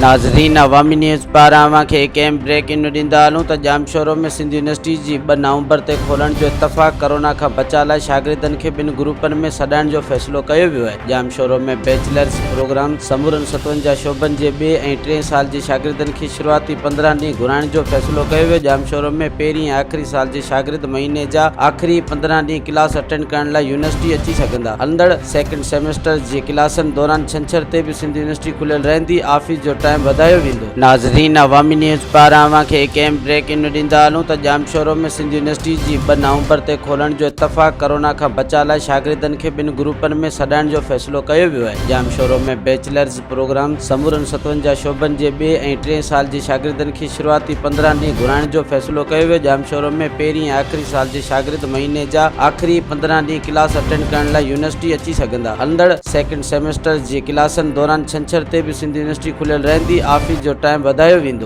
ناظرين عوامي نيوز پاران اوهان کي هڪ اهم بريڪنگ نيوز ڏيندا هلون ته ڄامشورو ۾ سنڌ يونيورسٽي جي 2 نومبر تي کولڻ جو اتفاق، ڪورونا کان بچاء لاء شاگردن کي ٻن گروپن ۾ سڏائڻ جو فيصلو ڪيو ويو آهي. ڄامشورو ۾ بيچلرز پروگرام سمورن 57 شعبن جي ٻئي ۽ ٽئين سال جي شاگردن کي شروعاتي 15 ڏينهن گهرائڻ جو فيصلو ڪيو ويو. ڄامشورو ۾ پهرين ۽ آخري سال جي شاگرد مهيني جا آخري 15 ڏينهن ڪلاس اٽينڊ ڪرڻ لاء يونيورسٽي اچي سگهندا. هلندڙ سيڪنڊ سيمسٽر جي ڪلاسن دوران ڇنڇر تي به سنڌ يونيورسٽي کليل رهندي، آفيس جو ٽائيم وڌايو ويندو. ناظرين عوامي نيوز پاران اوهان کي هڪ اهم بريڪنگ نيوز ڏيندا هلون ته ڄامشورو ۾ سنڌ يونيورسٽي جي 2 نومبر تي کولڻ جو اتفاق، ڪورونا کان بچاء لاء شاگردن کي ٻن گروپن ۾ سڏائڻ جو فيصلو ڪيو ويو آهي. ڄامشورو ۾ بيچلرز پروگرام سمورن 57 شعبن جي ٻئي ۽ ٽئين سال جي شاگردن کي شروعاتي 15 ڏينهن گهرائڻ جو فيصلو ڪيو ويو. ڄامشورو ۾ پهرين ۽ آخري سال جي شاگرد مهيني جا آخري 15 ڏينهن ڪلاس اٽينڊ ڪرڻ لاء يونيورسٽي اچي سگهندا. هلندڙ سيڪنڊ سيمسٽر جي ڪلاسن دوران ڇنڇر تي به سنڌ يونيورسٽي کليل رهندي، آفيس جو ٽائيم وڌايو ويندو.